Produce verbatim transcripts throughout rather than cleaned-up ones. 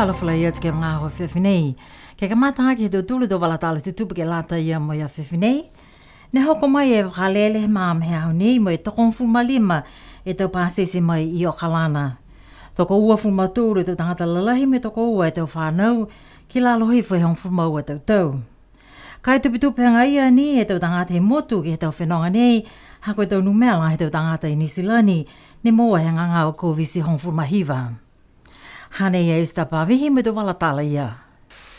Fakaalofa lahi atu ke he magaaho afiafi nei. Ke kamata aki he tau tolu tau vala tala tutupu ke lata ia mo e afiafi nei. Ne hoko mai e vakalele he magaaho he aho nei mo e tokohogofulu ma lima e tau pasese mai i Okalana. Tokouafulu ma tolu e tau tagata lalahi mo e tokoua e tau fanau ki lalo hifo he hogofulu ma ua e tau tau. Ka e tupetupe agaia ni e tau tagata he motu ke he tau fenoga nei, ha ko e tau numela he tau tagata i Niu Silani ne moua he gagao Koviti hogofulu ma hiva. Hanei a Esther Pavihi mo e tau vala tala ia.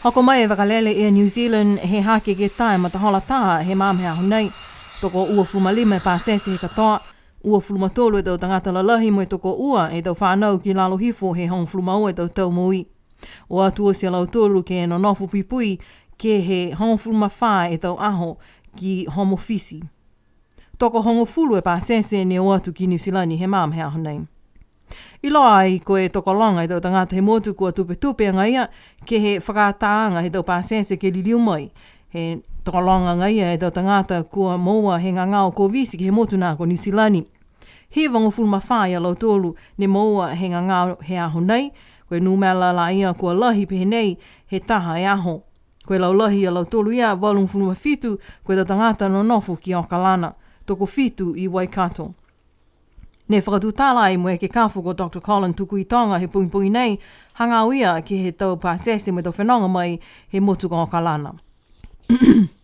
Hoko mai e vakalele Air New Zealand he hake ke tā e matahola taha he magaaho he aho nei. Tokouafulu ma lima e pasese he katoa, uafulu ma tolu e tau tagata lalahi mo e tokoua e tau fanau ki lalo hifo he hogofulu ma ua e tau tau moui. O atu oti a lautolu ke nonofo puipui ke he hogofulu ma fā e tau aho ki Home Office. Tokohogofulu e pasese ne o atu ki Niu Silani he magaaho he aho nei. Iloa ai ko e tokologa e tau tagata he motu kua tupetupe agaia ke he fakaatāaga he tau pasese ke liliu mai. He tokologa agaia e tau tagata kua moua he gagao Koviti ke he motu na ko Niu Silani. Hivagofulu ma fā ia lautolu ne moua he gagao he aho nei, ko e numela la ia kua lahi pehē nei he taha e aho. Ko e laulahi ia lautolu ia, valugofulu ma fitu, ko e tau tagata nonofo ki Okalana, tokofitu i Waikato. Ne fakatutala ai mo e ekekafo ko Doctor Colin Tukuitonga he pogipogi nei, hagaao ia ke he tau pasese mo e tau fenoga mai he motu ko Okalana.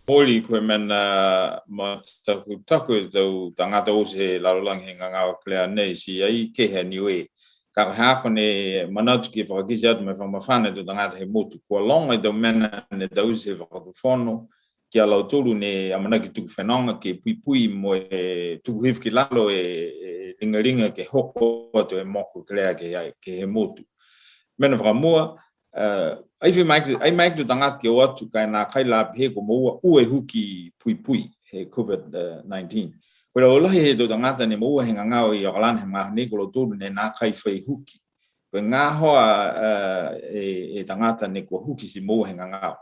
Mooli ko e mena matakutaku e tau tagata oti he lalolagi he gagao kelea nei, ti ai kehe a Niue. Ka ko e haaku ne manatu ke fakakite atu mo e fakamafana e tau tagata he motu. Kua loga e tau mena ne taute he fakatufono ki a lautolu ne amanaki tuku fenoga ke puipui mo e tuku hifo ki lalo e, e ligaliga ke hoko atu e moko kelea ke, ke he motu. Mena fakamua, Uh, ai fai mai, ai mai e tau tagata ke o atu ka e nākai la pehē kua moua ua e huki puipui he COVID nineteen. Ko e laulahi he tau tagata ne moua he gagao i Okalana he magaaho nei ko lautolu ne nākai fai huki. Ko e gahoa, uh, e, e tagata ne kua huki ti moua he gagao.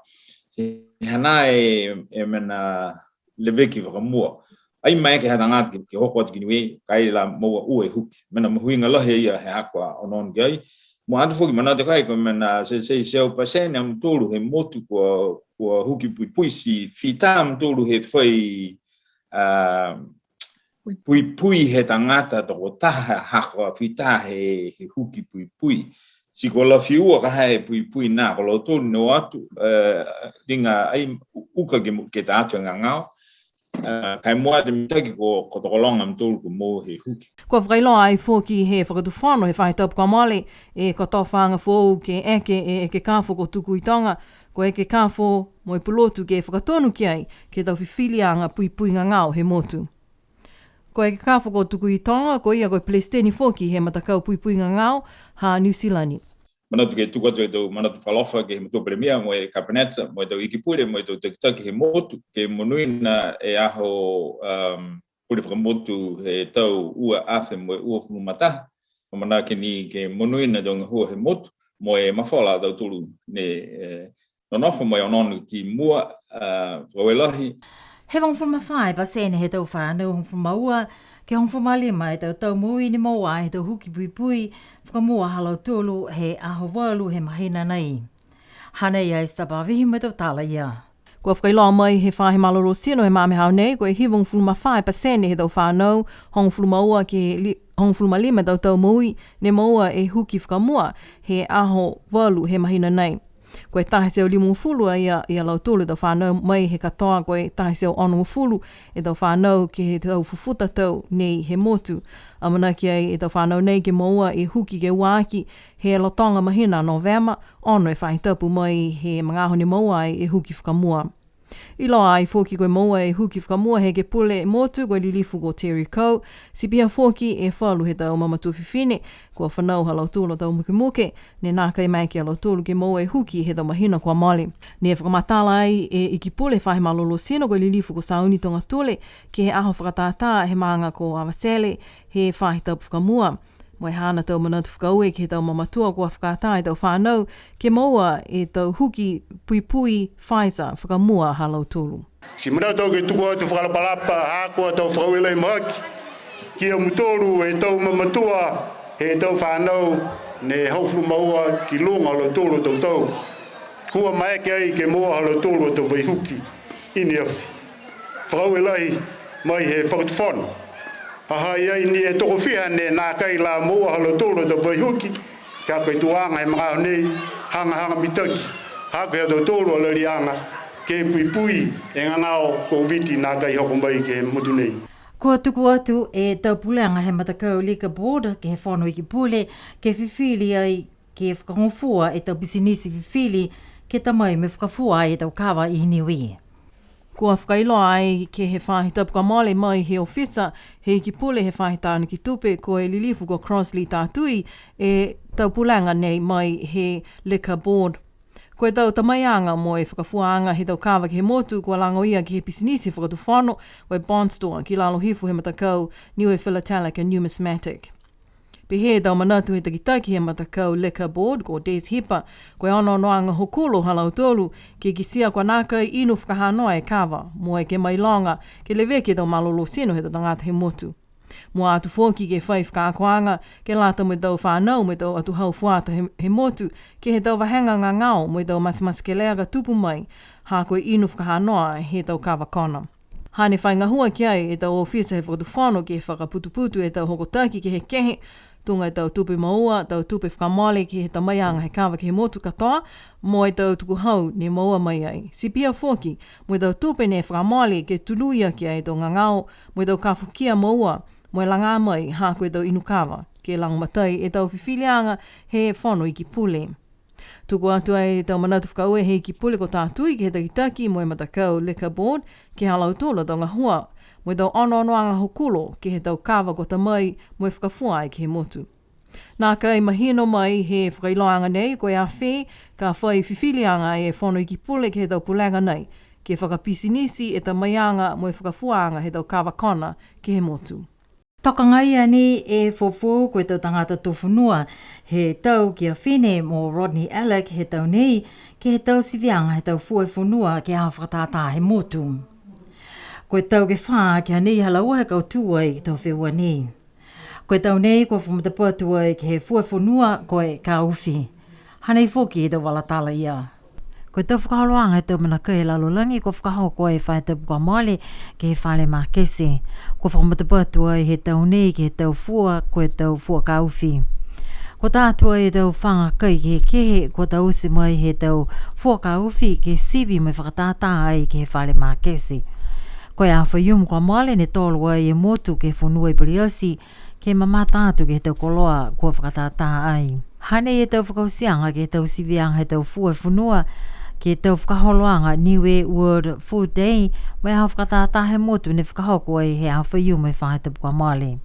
Ti hanā e, e mena leveki fakamua. Ai maeke ha tagata ke, ke hoko atu ki Niue, ka e la moua ua e huki. Mena mahuiga lahi ia he haaku a onoono ki ai. Mua atu foki manatu kai ko e mena se, se, teau pasene a mutolu he motu kua, kua huki puipui ti fita a mutolu he fai, a, puipui he tagata tokotaha ha kua fita he, he huki puipui. Ti kua lafi ua ka ha e puipui na, ko lautolu ne o atu, e, liga ai uka ke, ke ta atu e gagao. A, ka e mua atu mitaki ko, ko tokologa a mutolu kua moua he huki. Kua fakailoa ai foki he Fakatufono he faahi tapu kua mole, e kotofaaga foou ke eke e ekekafo ko Tukuitonga, ko e ekekafo mo e pulotu ke fakatonu ki ai, ke he tau fifiliaga puipui gagao he motu. Ko e ekekafo ko Tukuitonga, ko ia ko e Pelesiteni foki he matakau puipui gagao ha Niu Silani. Manatu ke tuku atu e tau manatu fakaalofa ke he matua Palemia, mo e Kapeneta, mo e tau Iki Pule, mo e tau takitaki he motu, ke monuina e aho, um, pule fakamotu he tau ua afe mo e uafulu ma taha. Amanaki ni ke monuina e tau gahua he motu, mo e mafola a tautolu ne, e, nonofo mo e onoono ki mua, a, fakaaue lahi. Hivagofulu ma fā e pasene he tau fanau hogofulu ma ua ke hogofulu ma lima e tau tau moui ne moua he tau huki puipui fakamua ha lautolu he aho valu he mahina nei. Hanei a Esther Pavihi mo e tau tala ia. Kua fakailoa mai he faahi malolō tino he magaaho nei, ko e hivagofulu ma fā e pasene he tau fanau hogofulu ma ua ke li-, hogofulu ma lima e tau tau moui ne moua e huki fakamua he aho valu he mahina nei. Ko e taha e teau limagofulu a ia, ia lautolu e tau fanau mai he katoa ko e taha e teau onogofulu e tau fanau ke he tau fufuta tau nei he motu. Amanaki ai e tau fanau nei ke moua e huki ke ua aki he lotoga mahina Novema, ono e faahi tapu mai he magaaho ne moua ai e huki fakamua. Iloa ai foki ko e moua e huki fakamua he ekepule motu ko e Lilifu ko Terry Coe, ti pihia foki e falu he tau mamatua fifine, kua fanau ha lautolu a tau mukemuke, ne nākai maeke a lautolu ke moua e huki he tau mahina kua mole. Ne fakamatala ai e Iki Pule he faahi malolō tino ko e Lilifu ko Sauni Togatule, ke he aho fakatātā he maaga ko Avatele, he faahi tapu fakamua. Mo e haana tau manatu fakaaue ke he tau mamatua kua fakatā e tau fanau, ke moua e tau huki puipui Pfizer fakamua ha lautolu. Ti manatu au ke tuku atu fakalapalapa, ha kua tau fakaaue lahi mahaki, ki a mutolu e tau mamatua, he tau fanau, Ne hogofulu ma ua ki luga ha lautolu a tau tau. Kua maeke ai ke moua ha lautolu a tau vaihuki i ne afi. Fakaaue lahi mai he fakatufono. Ha ha i ai ni e tokofiha ne nākai la moua ha lautolu a tau vaihuki, ka ko e tuaga he magaaho nei, hagahaga mitaki. Ha ko e ha tautolu a laliaga, ke puipui e gagao Koviti nākai hoko mai ke he motu nei. Kua tuku atu e tau pulega he matakau Liquor Board ke he Fono Iki Pule, ke fifili ai, ke fakagofua e tau pisinisi fifili, ke ta mai mo e fakafua ai e tau kava i Niue. Kua fakailoa ai ke he faahi tapu kua mole mai he ofisa he Iki Pule he faahi tānaki tupe ko e lilifu ko Crossley Tatui e tau pulega nei mai he Liquor Board. Ko e tau tamaiaga mo e fakafuaaga he tau kava ke he motu kua lago ia ke he pisinisi fakatufono, ko e Bond Store, ki lalo hifo he matakau Niue Philatelic and Numismatic. Pehē e tau manatu he takitaki he matakau Liquor Board ko Des Hipa, ko e onoonoaga hokulo ha lautolu, ke kitia kua nākai inu fakahanoa e kava, mo e ke mailoga, ke leveki e tau malolō tino he tau tagata he motu. Mua atu foki ke fai fakaakoaga, ke lata mo e tau fanau mo e tau atuhau fuata he, he motu, ke he tau vahega gagao mo e tau matematekelea ka tupu mai, ha ko e inu fakahanoa he tau kava kona. Hane fai gahua ki ai e tau ofisa he fakatufono ke fakaputuputu e tau hokotaki kehekehe, tuga e tau tupe moua, tau tupe fakamole ke he tamaiaga he kava ke he motu katoa, mo e tau tukuhau ne moua mai ai. Ti pihia foki, mo e tau tupe ne fakamole ke tului aki ai e tau gagao, mo e tau kafokia moua, mo e lagā mai ha ko e tau inu kava, ke lagomatai e tau fifiliaga he Fono Iki Pule. Tuku atu ai e tau manatu fakaaue he Iki Pule ko Tatui ke he takitaki mo e matakau Liquor Board, ke he ha lautolu a tau gahua, mo e tau onoonoaga hokulo ke he tau kava kua ta mai mo e fakafua ai ke he motu. Nākai mahino mai he fakailoaaga nei ko e a fē ka fai fifiliaga e Fono Iki Pule ke he tau pulega nei, ke fakapisinisi e tamaiaga mo e fakafuaaga he tau kava kona ke he motu. Toka agaia ni e foufou ko e tau tagata tō fonua he tau ki a Fine mo Rodney Alec he tau nei, ke he tau siviaga he tau fua e fonua ke he aho fakatātā he motu. Ko e tau ke fā ki a nei ha laua he kautū ai ke he tau feua nei. Ko e tau nei kua fakamatapatu ai ke he fua e fonua ko e kaufi. Hanei foki e tau vala tala ia. Ko e tau fakaholoaga he tau mena kai he lalolagi kua fakahoko e faahi tapu kua mole ke he fale makete. Kua fakamatapatu ai he tau nei ke he tau fua, ko e tau fua kaufi. Kua ta atu ai e tau faga kai kehekehe, kua taute mai he tau fua kaufi ke sivi mo e fakatātā ai ke he fale makete. Ko e aho Faiumu kua mole ne tolo ai e motu ke he fonua i Paliati, ke mamata atu ke he tau koloa kua fakatātā ai. Hanei e tau fakaotiaga ke he tau siviaga he tau fua e fonua, ke he tau fakaholoaga Niue World Food Day, mo e aho fakatātā he motu ne fakahoko ai he aho Faiumu he faahi tapu kua mole.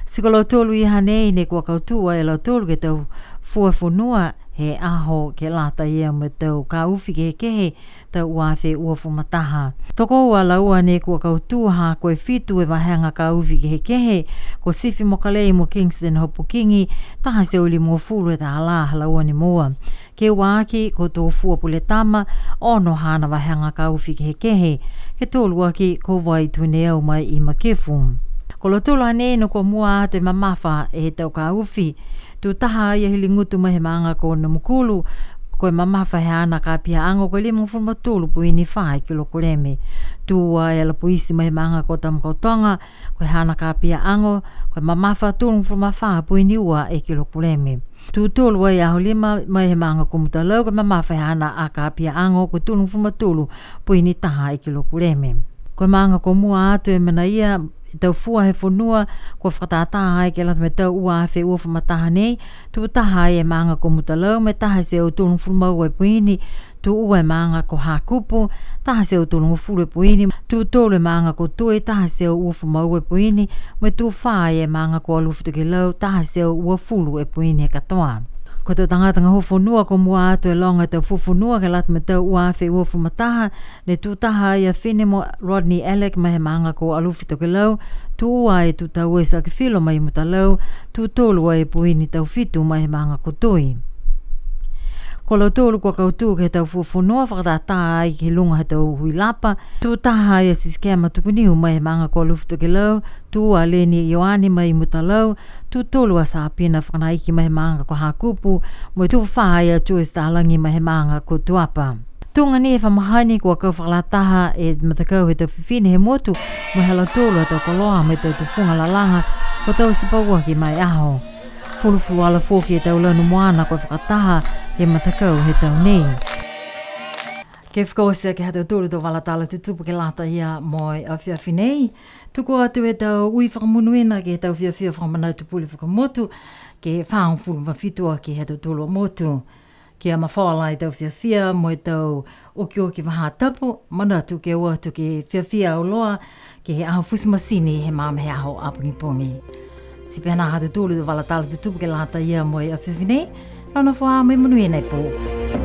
Ti ko lautolu ia hanei ne kua kautū ai a lautolu ke he tau fua e fonua he aho ke lata ia mo e tau kaufi kehekehe, tau ua afe uafulu ma taha. Tokoua a laua ne kua kautū ha ko e fitu e vahega kaufi kehekehe, ko Sifi Mokalei mo Kingston Hopukigi, taha e teau limagofulu e tālā ha laua ne moua. Ke ua aki ko Tofua Puletama, ono haana vahega kaufi kehekehe, ke tolu aki ko Vai Tuneau mai i Makefu. Ko lautolu a nei ne kua mua atu e mamafa he tau kaufi. Tū taha ia Hiligutu mai he maaga ko Namukulu, ko e mamafa he haana kapia ago ko e limagofulu ma tolu poini fā e kilokuleme. Tū ua e Alapuisi mai he maaga ko Tamakautoga, ko e haana kapia ago, ko e mamafa tolugofulu ma fā poini ua e kilokuleme. Tū tolu ai Aholima mai he maaga ko Mutalau, ko e mamafa he haana a kapia ago, ko e tolugofulu ma tolu poini taha e kilokuleme. Ko e maaga kua mua atu e mena ia, e tau fua he fonua, kua fakatātā ai ke lata mo e tau ua afe uafulu ma taha nei, tū taha ai e maaga ko Mutalau, mo e taha e teau tolugofulu ma ua e poini, tū ua e maaga ko Hakupu, taha e teau tolugofulu e poini, tū tolu e maaga ko Toi, taha e teau uafulu ma ua e poini, mo e tū fā ai e maaga ko Alofi Tokelau, taha e teau uafulu e poini he katoa. Ko e tau tagata gahua fonua kua mua atu e loga e tau fua fonua ke lata mo e tau ua afe uafulu ma taha, ne tū taha ai a Fine mo Rodney Alec mai he maaga ko Alofi Tokelau, tū ua ai Tūtau Esa Akifilo mai Mutalau, tū tolu ai Puini Taufitu mai he maaga ko Toi. Ko lautolu kua kautū ke he tau fua fonua fakatātā ai ke he luga he tau huilapa. Tū taha ai a Sisikema Tukuniu mai he maaga ko Alofi Tokelau, tū a Leni Ioane mai Mutalau, tū tolu a Sapina Fakanaiki mai he maaga ko Hakupu, mo e tū fā ai a Joyce Talagi mai he maaga ko Tuapa. Tuga ni e fa mahani kua kau fakalataha e matakau he tau fifine he motu, mo e ha lautolu a tau koloa mo e tau tufuga lalaga, kua taute pauaki ma e aho. Fulufuluola foki e tau lanu moana kua fakataha he matakau he tau nei. Ke fakaoti aki ha tautolu tau vala tala tutupu ke lata ia mo e afiafi nei. Tuku atu e tau ui fakamonuina ke he tau fiafia fakamanatu pule fakamotu, ke he fāgofulu ma fitu aki ha tautolu a motu. Kia mafola e tau fiafia mo e tau okioki faahi tapu, manatu ke o atu ke fiafia auloa, ke he aho futi masini he magaaho apogipogi. Ti pihia ha tautolu tau vala tala tutupu ke lata ia mo e afiafi nei, nonofo ā mo e monuina e pō.